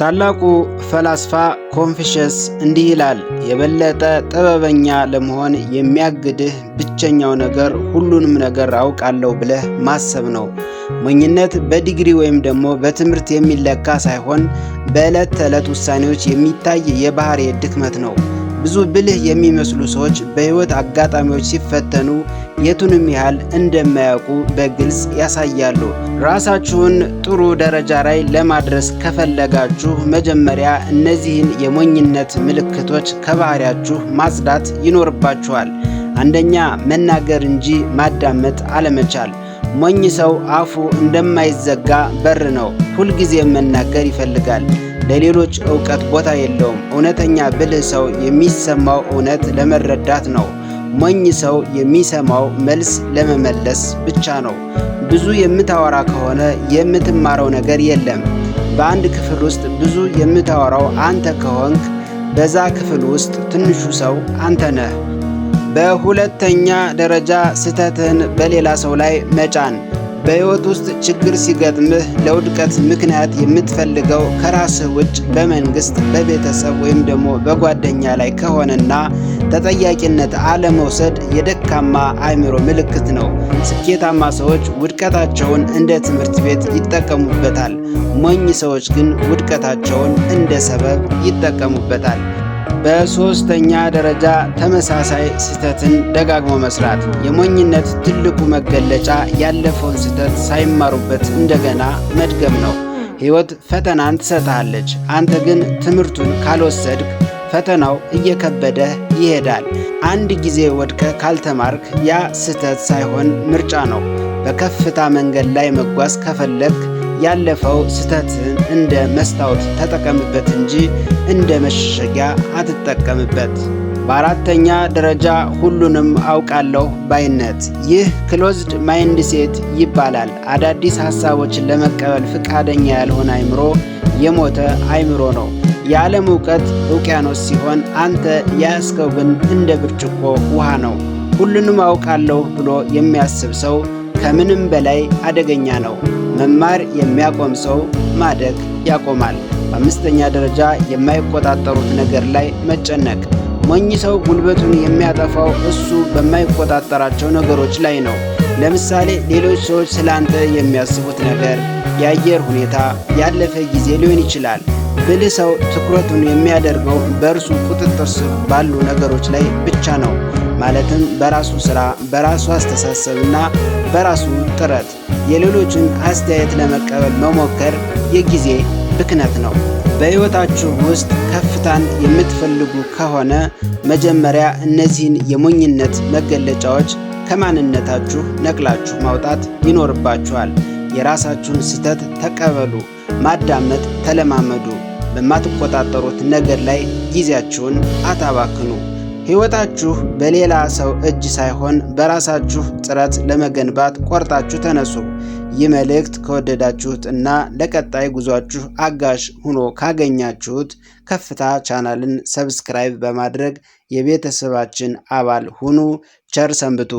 ታላቁ ፈላስፋ ኮንፊሸስ እንዲህ ይላል፣ የበለጠ ጥበበኛ ለመሆን የሚያግድህ ብቸኛው ነገር ሁሉንም ነገር አውቃለሁ ብለህ ማሰብ ነው። ሞኝነት በዲግሪ ወይም ደግሞ በትምህርት የሚለካ ሳይሆን በዕለት ተዕለት ውሳኔዎች የሚታይ የባህሪ ድክመት ነው። ብዙ ብልህ የሚመስሉ ሰዎች በሕይወት አጋጣሚዎች ሲፈተኑ የቱንም ያህል እንደማያውቁ በግልጽ ያሳያሉ። ራሳችሁን ጥሩ ደረጃ ላይ ለማድረስ ከፈለጋችሁ መጀመሪያ እነዚህን የሞኝነት ምልክቶች ከባህሪያችሁ ማጽዳት ይኖርባችኋል። አንደኛ፣ መናገር እንጂ ማዳመጥ አለመቻል። ሞኝ ሰው አፉ እንደማይዘጋ በር ነው። ሁልጊዜም መናገር ይፈልጋል። ለሌሎች እውቀት ቦታ የለውም። እውነተኛ ብልህ ሰው የሚሰማው እውነት ለመረዳት ነው። ሞኝ ሰው የሚሰማው መልስ ለመመለስ ብቻ ነው። ብዙ የምታወራ ከሆነ የምትማረው ነገር የለም። በአንድ ክፍል ውስጥ ብዙ የምታወራው አንተ ከሆንክ በዛ ክፍል ውስጥ ትንሹ ሰው አንተ ነህ። በሁለተኛ ደረጃ፣ ስህተትህን በሌላ ሰው ላይ መጫን። በሕይወት ውስጥ ችግር ሲገጥምህ ለውድቀት ምክንያት የምትፈልገው ከራስህ ውጭ በመንግስት፣ በቤተሰብ ወይም ደግሞ በጓደኛ ላይ ከሆነና ተጠያቂነት አለመውሰድ የደካማ አእምሮ ምልክት ነው። ስኬታማ ሰዎች ውድቀታቸውን እንደ ትምህርት ቤት ይጠቀሙበታል። ሞኝ ሰዎች ግን ውድቀታቸውን እንደ ሰበብ ይጠቀሙበታል። በሶስተኛ ደረጃ፣ ተመሳሳይ ስህተትን ደጋግሞ መስራት። የሞኝነት ትልቁ መገለጫ ያለፈውን ስህተት ሳይማሩበት እንደገና መድገም ነው። ሕይወት ፈተናን ትሰጥሃለች። አንተ ግን ትምህርቱን ካልወሰድክ ፈተናው እየከበደህ ይሄዳል። አንድ ጊዜ ወድቀህ ካልተማርክ ያ ስህተት ሳይሆን ምርጫ ነው። በከፍታ መንገድ ላይ መጓዝ ከፈለግክ ያለፈው ስህተትህን እንደ መስታወት ተጠቀምበት እንጂ እንደ መሸሸጊያ አትጠቀምበት። በአራተኛ ደረጃ፣ ሁሉንም አውቃለሁ ባይነት። ይህ closed mindset ይባላል። አዳዲስ ሀሳቦችን ለመቀበል ፍቃደኛ ያልሆነ አይምሮ የሞተ አይምሮ ነው። የዓለም እውቀት ውቅያኖስ ሲሆን አንተ የያዝከው ግን እንደ ብርጭቆ ውሃ ነው። ሁሉንም አውቃለሁ ብሎ የሚያስብ ሰው ከምንም በላይ አደገኛ ነው። መማር የሚያቆም ሰው ማደግ ያቆማል። በአምስተኛ ደረጃ፣ የማይቆጣጠሩት ነገር ላይ መጨነቅ። ሞኝ ሰው ጉልበቱን የሚያጠፋው እሱ በማይቆጣጠራቸው ነገሮች ላይ ነው። ለምሳሌ ሌሎች ሰዎች ስላንተ የሚያስቡት ነገር፣ የአየር ሁኔታ፣ ያለፈ ጊዜ ሊሆን ይችላል። ብልህ ሰው ትኩረቱን የሚያደርገው በእርሱ ቁጥጥር ስር ባሉ ነገሮች ላይ ብቻ ነው። ማለትም በራሱ ስራ፣ በራሱ አስተሳሰብና በራሱ ጥረት። የሌሎችን አስተያየት ለመቀበል መሞከር የጊዜ ብክነት ነው። በሕይወታችሁ ውስጥ ከፍታን የምትፈልጉ ከሆነ መጀመሪያ እነዚህን የሞኝነት መገለጫዎች ከማንነታችሁ ነቅላችሁ ማውጣት ይኖርባችኋል። የራሳችሁን ስህተት ተቀበሉ። ማዳመጥ ተለማመዱ። በማትቆጣጠሩት ነገር ላይ ጊዜያችሁን አታባክኑ። ሕይወታችሁ በሌላ ሰው እጅ ሳይሆን በራሳችሁ ጥረት ለመገንባት ቆርጣችሁ ተነሱ። ይህ መልእክት ከወደዳችሁት እና ለቀጣይ ጉዟችሁ አጋዥ ሆኖ ካገኛችሁት ከፍታ ቻናልን subscribe በማድረግ የቤተሰባችን አባል ሁኑ። ቸር ሰንብቱ።